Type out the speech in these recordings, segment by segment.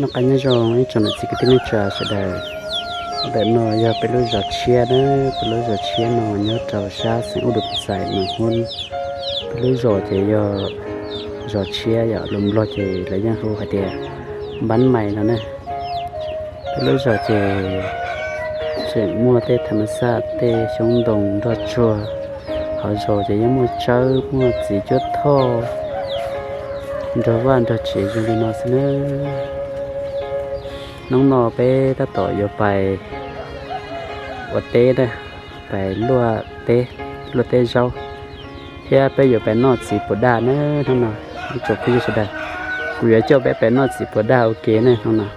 Noj qab nyob zoo ib tsoom niam txiv kwv tij neej tsa sawv daws. Ntawm no yog peb lub zos tshiab na, peb lub zos tshiab no nyob rau sab xeev Ub Dum Xais no. Peb lub zos ces yog zos tshiab, yog lus Nplog ces lawv yeej hu hais tias Npab Mais no na. Peb lub zos ces tseem muaj tej tham mas xaj, tej xyoob ntoo nroj tsuag. Hauv zos ces yeej muaj tsawb muaj txiv cuab thoj nrog vaj nrog tsev zoo li no xwb na. Hnub no peb tab tom yuav pais ua teb na, pais luaj teb, luaj teb zaub, thiab peb yuav pais noj txiv puas daj na hnub no. Ib tsoom phooj ywg sawv daws, kuv yuav coj peb pais noj txiv puas daj ua ke na hnub no.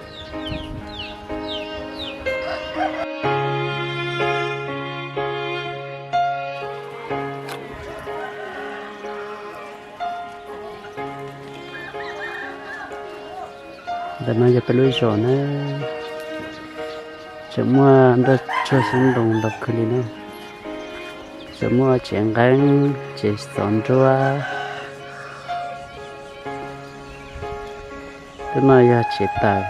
Ntawm no yog peb lub zos na, tseem muaj nroj tsuag xyoob ntoo ntau kawg li na. Tseem muaj tsev nqeeb, tsev xov nruab. Lub no yog tsev taws.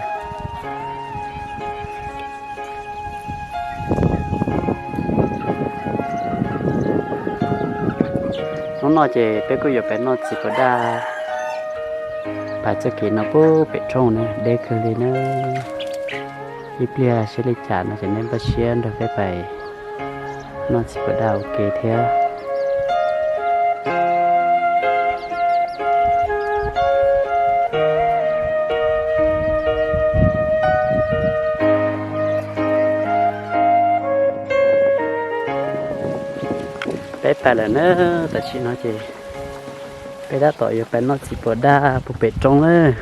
Hnub no ces peb kuj yuav pais noj txiv puas daj. Pais txoj kev no puag pem roob na, deb kawg li na. Ib pliag saib li cas no ces nej npaj siab nrog peb pais noj txiv puas daj ua ke thiab. Peb pais lawm na, tam sim no ces peb tab tom yuav pais noj txiv puas daj puag pem roob lawm.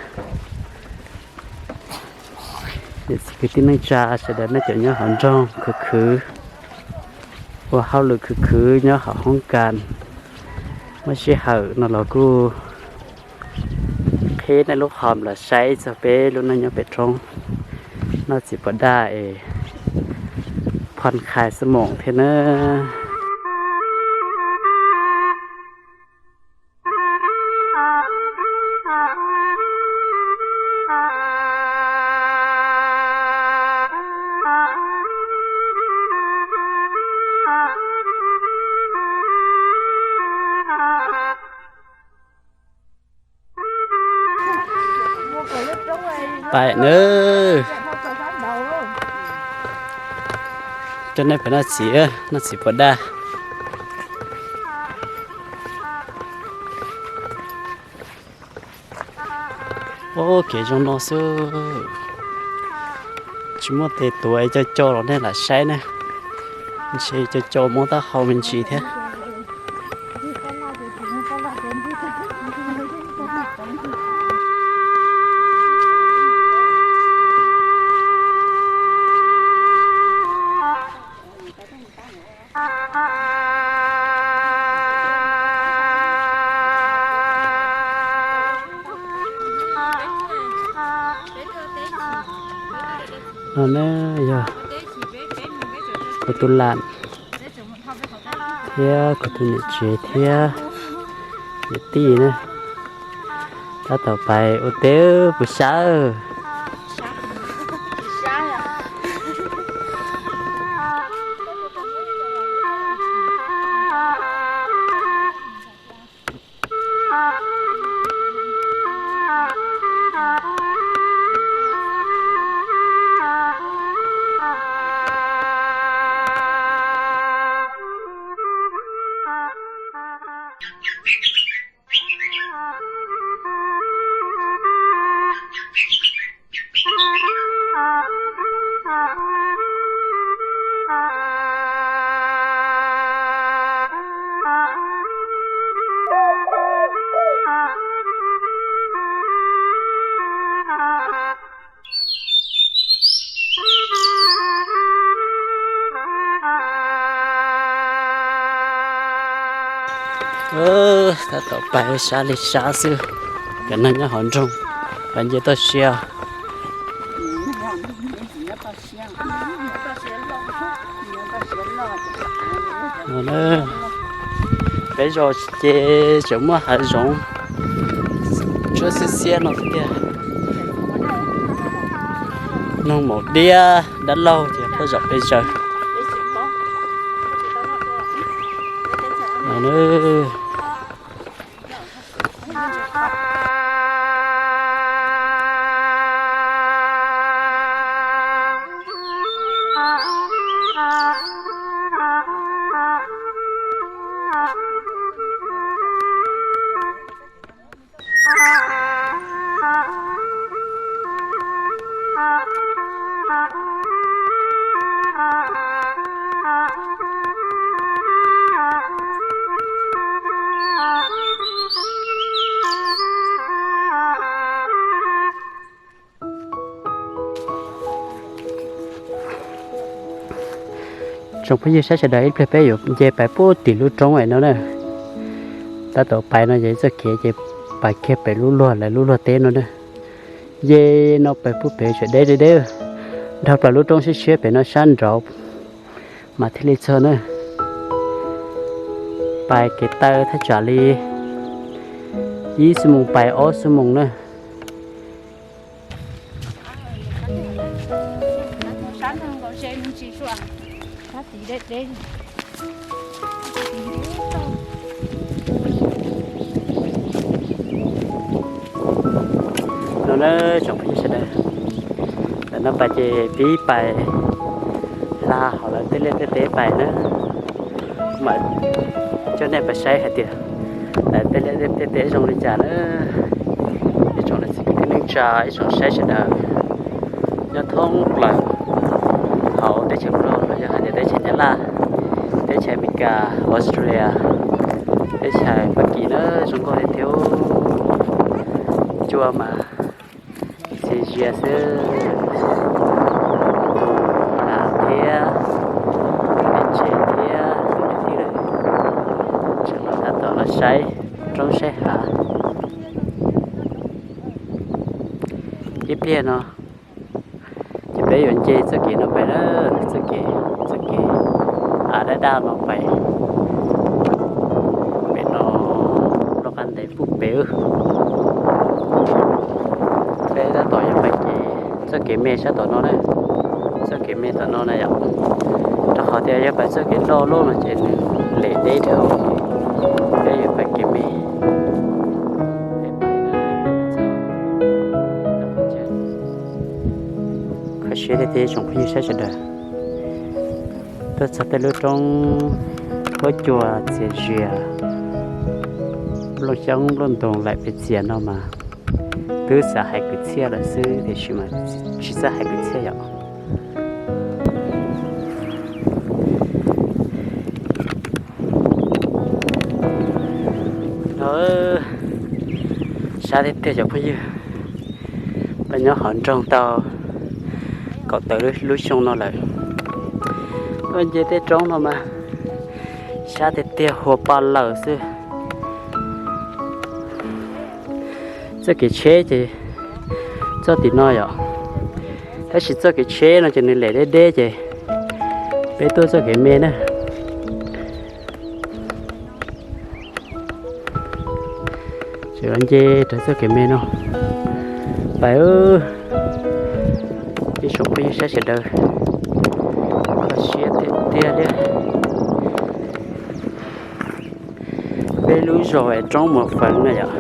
Niam txiv kwv tij neej tsa sawv daws, nej cov nyob hauv nroog khwv khwv, ua hauj lwm khwv khwv nyob hauv hoob kas, muaj sij hawm no los kuj qhib nej lub qhov los saib txog peb lub neej nyob pem roob, noj txiv puas daj es phoj khai xab moos thiab na. Pais nawb. Coj nej pais noj txiv, noj txiv puas daj. Ua kev zoo no xwb, tsis muaj tes tuav es coj coj los nej lam saib na. Ntshe coj coj muab taub hau me ntsis thiab. No na yog kuv tus lam thiab kuv tus niam tsev thiab niam tij na, tab tom pais ua teb puas sab. Tab tom pais sab li sab xwb, cov neeg nyob hauv nroog pais nce toj siab. Peb zos ces tseem muaj hav zoov tsuab xiab xiab no thiab tiag. Noog maum diab dab laug ces qhuav zaum pes zaws no na. Tsoom phooj ywg saib sawv daws, ib pliag peb yuav nce pais puag tim lub roob no na. Tab tom pais no ces txoj kev ces pais kiag pem lub luag, lawv lub luag teb no na. Nce no pais puag pem tseem deb deb deb, dhau plaws lub roob siab siab pem no sab nraud mas thiaj li txog na. Pais kev taw thaj tsam li ib xuab moos pais ob xuab moos na. No na tsoom phooj ywg sawv daws, ntawm no pais ces pib pais hla hauv lawv tej liaj tej teb pais na. Mam coj nej pais saib hais tias lawv tej liaj tej teb zoo li cas na. Ib tsoom niam txiv kwv tij neej tsa, ib tsoom saib sawv daws nyob thoob plaws hauv teb chaws Nplog los yog hais tias teb chaws Nyab Laj, teb chaws Amelikas, Australia, teb chaws Fab Kis na, zoo nkauj li thiab. Cua mas txias zias xwb, tus nas thiab tus niam tsev thiab tus niam tij lawm tseem los tab tom los saib roob saib hav. Ib pliag no ces peb yuav nce txoj kev no pais na, txoj kev, txoj kev av daj daj no pais pem no, loj qab ntev puag pem. Peb tab tom yuav pais kev, txoj kev me sab tom no na, txoj kev me tom no na yom. Rau qhov tias yog pais txoj kev loj loj no ces nws lem deb dhau, peb yuav pais kev me. Kho siab tiag tiag tsoom phooj ywg saib sawv daws, tuaj txog tej lub roob huab cua txias zias, nplooj xyoob nplooj ntoos laim pes txias no mas twb xav hais kwv txhiaj lawm xwb tiam sis mas tsis txawj hais kwv txhiaj yom. No, sab tiag tiag cov phooj ywg, peb nyob hauv nroog tau kaum tawm lub xyoo no lawm. Tuaj nce tej roob no mas sab tiag tiag, hua paj lawm xwb. Txoj kev tsheb ces txoj tim no yom, tab sis txoj kev tsheb no ces nws lem deb deb ces peb tuaj txoj kev me na. Tseem los nce raws txoj kev me no pais. Ib tsoom phooj ywg saib sawv daws, kho siab tiag tiag li. Peb lub zos es roob Muas Feev na yom,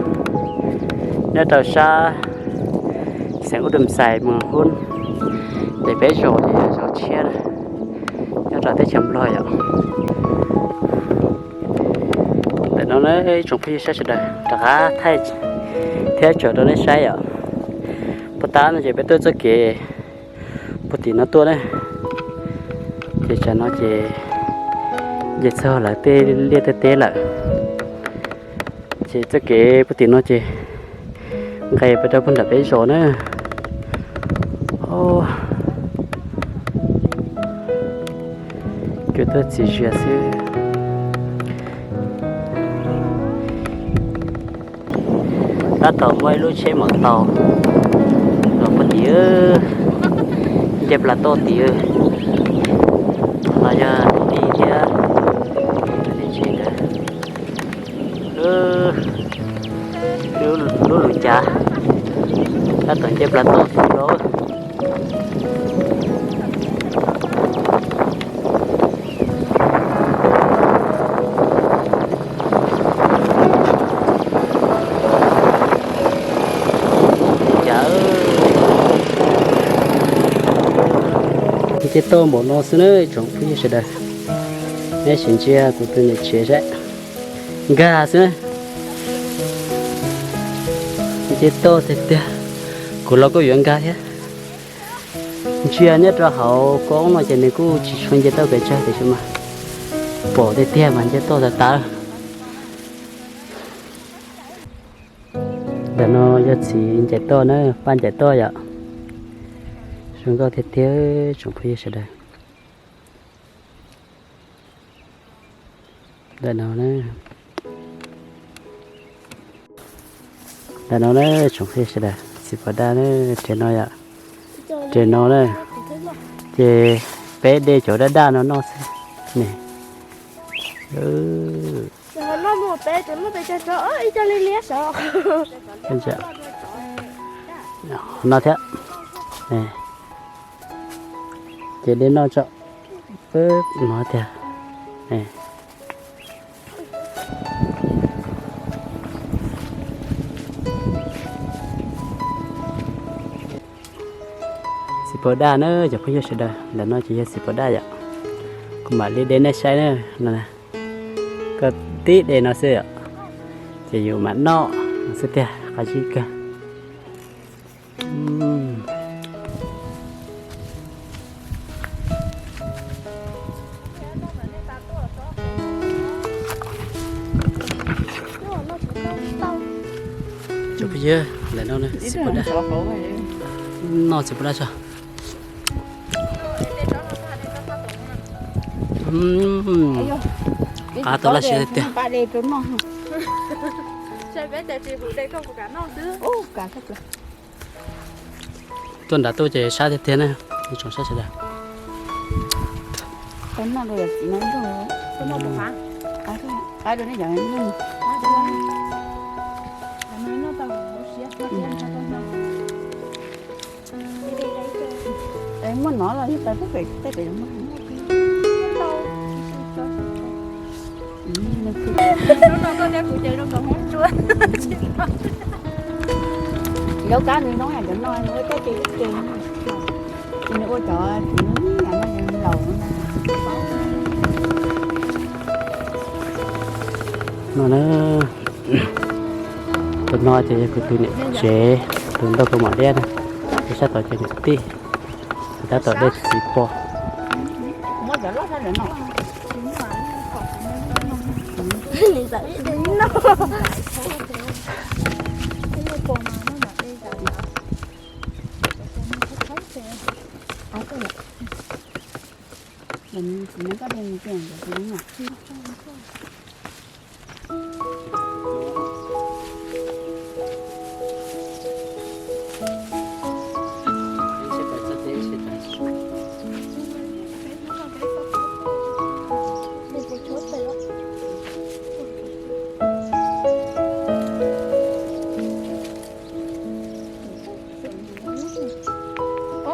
nyob rau sab xeev Ub Dum Xais Moos Hub, ces peb zos ces yog zos tshiab na, nyob rau teb chaws Nplog yom. Ntawm no na ib tsoom phooj ywg saib sawv daws rov qab thaij thiab tso rau nej saib yom. Puag ta no ces peb tuaj txoj kev puag tim no tuaj na, ces tsam no ces nce txog lawv tej liaj tej teb lawm. Ces txoj kev puag tim no ces nqes pais rau puag nram peb zos na. Cua tuaj txias zias xwb. Tab tom muaj ib lub tsheb maum taus los puag tim, nce plas toj tim, los yog tij thiab tsev ntawd. Lub lub lus cav tab tom nce plas toj tim los. Nce toj npaum no xwb na tsoom phooj ywg sawv daws. Neb sim ntsia kuv tus niam tsev saib, nkag xwb na. Nce toj tiag tiag, kuv los kuj yuav nkag thiab. Ntsia nyob rau hauv koob no ces nws kuj tsis tshua nce toj pes tsawg tiam sis mas pom tiag tiag mas nce toj tas tas. Ntawm no yog txiv ncaim toj na, paj ncaim toj yom. Zoo nkauj tiag tiag tsoom phooj ywg sawv daws. Ntawm no na, ntawm no na tsoom phooj ywg sawv daws, txiv pos daj na, rau no yom, rau no na, ces peb de cov daj daj no noj xwb ne. No thiab, ces de noj tso, no tiag. Txiv pos daj na cov phooj ywg sawv daws, ntawm no ces yog txiv pos daj yom. Kuv mam li de nej saib na, no, koj tib de no xwb yom, ces yus mam noj xwb tiag, qab zib kawg. Tsoom phooj ywg, ntawm no txiv pos daj, noj txiv pos daj tso. Qab tau laj siab tiag tiag. Tuaj nram tuaj ces sab tiag tiag na, tsoom saib sawv daws. Muaj no los yog tau tej pem tej pem. Lub no koj thiab kuv ces zoo nkaus hmoob tsuab. Zaub kab nws noob yam cov no nws ua caj ces ib ce, ces nws ua cov txiv nws yam no laus. No na, tus no ces yog kuv tus niam tsev, tus ntau tus mam liab na, tus sab tod ces niam tij, tus tab tom de txiv pos.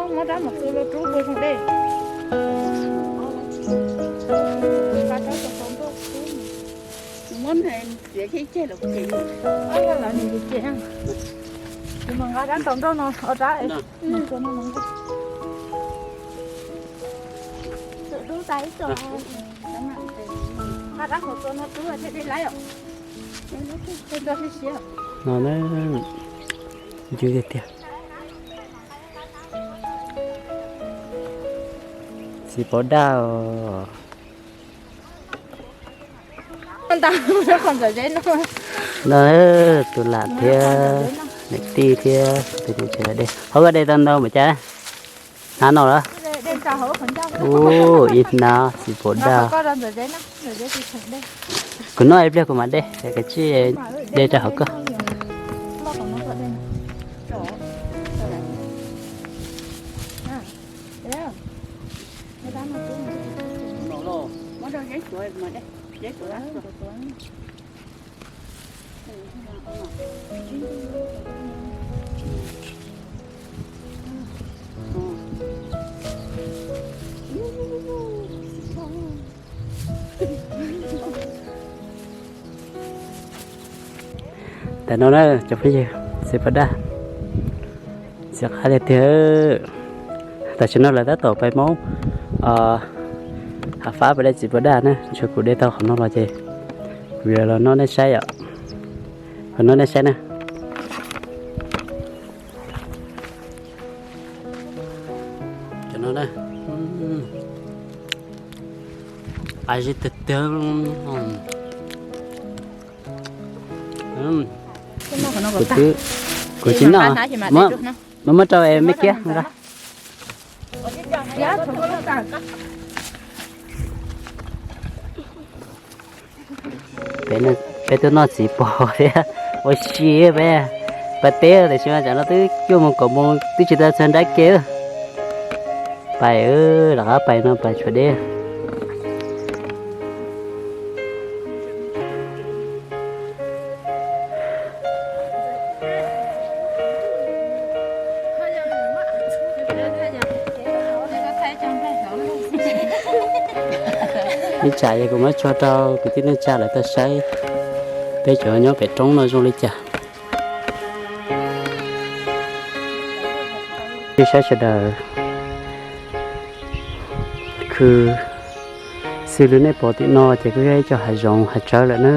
Muab rab mus txua rau rub tua zoo dej. Nqa rab tau tau nroj rub. Muab txiav ceg los ces, lawv nws ces, ces mas nqa rab tau nroj no, rab tua no, nqa rab hauv tua no rub thiaj dej laib os. No na, ncw tiag tiag. Txiv pov daj os. Ntawm tus lam thiab niam tij thiab tus niam tsev de. Hauv koj de tau ntau npaum cas? Hnab no los? Ub, ib hnab txiv pov daj. Kuv noj ib pliag kuv mam de, kav tsij de rau hauv koj. Tam no na cov phooj ywg, txiv pov daj, txiv qab tiag tiag. Tam sim no lawv tab tom pais maub Hav fab pem dej txiv puas daj na, tsuav kuv de tau qhov no los ces kuv yuav los noj nej saib yom. Los noj nej saib na. Cov no na, a zib tiag tiag. Kuv tsis noj, muab, muab rau me kiab nqa. Peb tuaj noj txiv pos thiab ua si peb, pais teb tiam sis mas tsam no twb cuaj moos kaum moos twb tsis tau txog nrab ke. Pais, lawv qab pais no pais tshuav deb. Ib tsam yog kuv muab tso rau kwv tij neej tsa lawv tau saib peb cov nyob pem roob no zoo li cas. Ib saib sawv daws, khw xws li nej pom tim no ces kuj yog ib co hav zoov hav tsawb lawm na.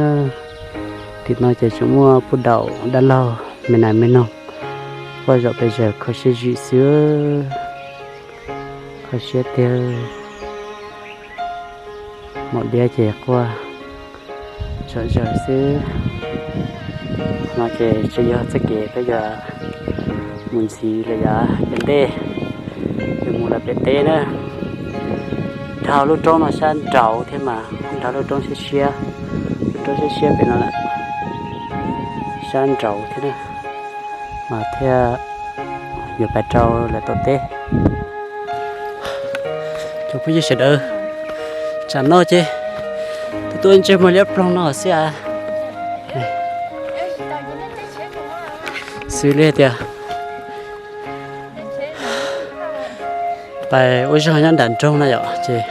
Tim no ces tseem muaj puj daum dab laug me nas me noog quaj zaum pes zawg kho siab zim xwb. Kho siab tiag. Maum diab ces quaj zom zaws xwb. No ces tsis yog txoj kev peb yuav mus ntxiv lawm yav tom ntej, yuav mus lawm pem teb na. Dhau lub roob no sab nraud thiab mas, dhau lub roob siab siab, lub roob siab siab pem no lawm, sab nraud thiab na, mas thiaj yuav pais rau lawm tom teb. Cov phooj ywg sawv daws, tsam no ces tuaj tuaj ntsej muag liab ploog no xwb a. Xws li tias pais ua zog nyob nram nroog na yom, ces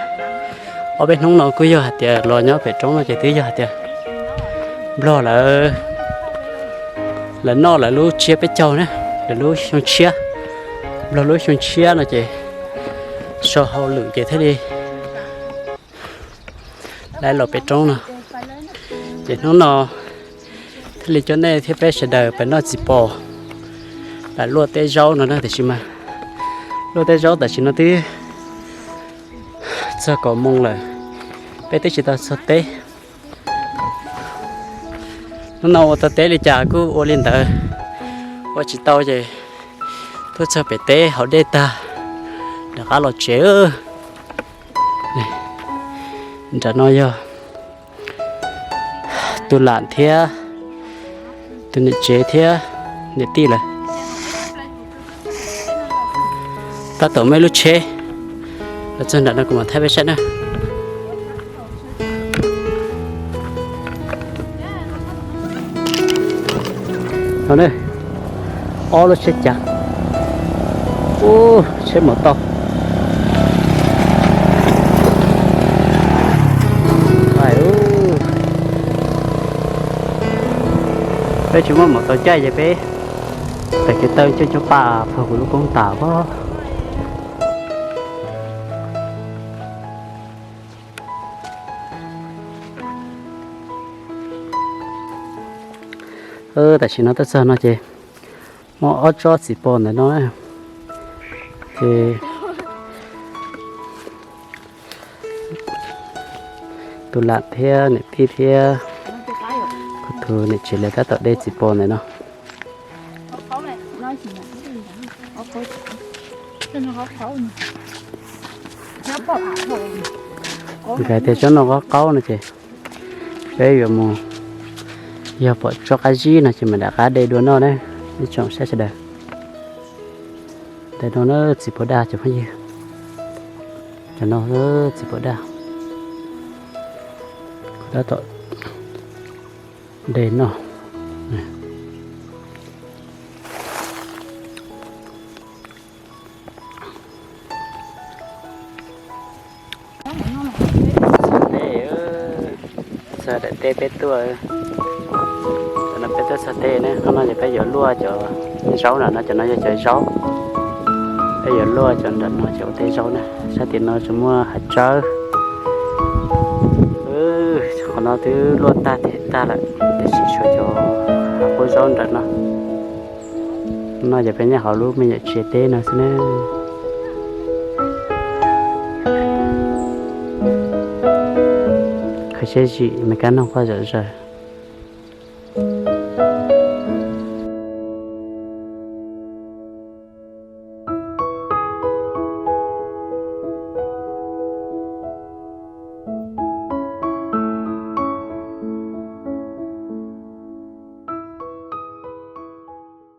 ob peb hnub no kuj yog hais tias los nyob pem roob no ces twb yog hais tias nplog lawv, lawv noj lawv lub tsiab peb caug na, lawv lub xyoo tshiab, nplog lub xyoo tshiab no ces so hauj lwm ces thiaj li lawv los pem roob no. Ces hnub no thiaj li coj nej thiab peb sawv daws pais noj txiv pos, pais luaj teb zaub no na. Tiam sis mas luaj teb zaub tam sim no twb txog kaum moos lawm, peb twb tsis tau txog teb. Hnub no ua tau teb li cas kuj ua li ntawd, ua tsis tau ces tuaj txog pem teb haus dej tag rov qab los tsev. Nram no yog tus lam thiab tus niam tsev thiab niam tij lawm. Tab tom muaj ib lub tsheb los txog nram no kuv mam thaij peb saib na. Ob lub tsheb cav, ub, tsheb maum taub. Peb tsis muaj maum taus caij ces peb tawm kev taw coj cov pas puag kuv lub koob tas pob. Tam sim no tuaj txog no ces muaj ob tsob txiv pos ntawm no, ces tus lam thiab niam tij thiab kuv tus niam tsev lawv tab tom de txiv pos ntawm no. Nkawd tias tsob no qaub qaub no ces peb yuav mus, yog pom tsob qab zib no ces mam rov qab de dua noj na. Ib tsoom saib sawv daws, ntawm no na txiv pos daj cov phooj ywg, cov no txiv pos daj, kuv tab tom de noj. Txog daim teb peb tuaj, cov no peb tuaj txog teb na, hnub no ces peb yuav luaj cov zaub na, no cov no yog cov zaub. Peb yuav luaj cov nram no ces ua teb zaub na, sab tim no tsuas muaj hav tsawb. Qhov no twb luaj tag thiab tag lawm, tiam sis tshuav cov hav quab zaub nram no. No ces peb nyob hauv lub me nyuam tsev teb no xwb na. Khaws siab zim me kab noog quaj zom zaws.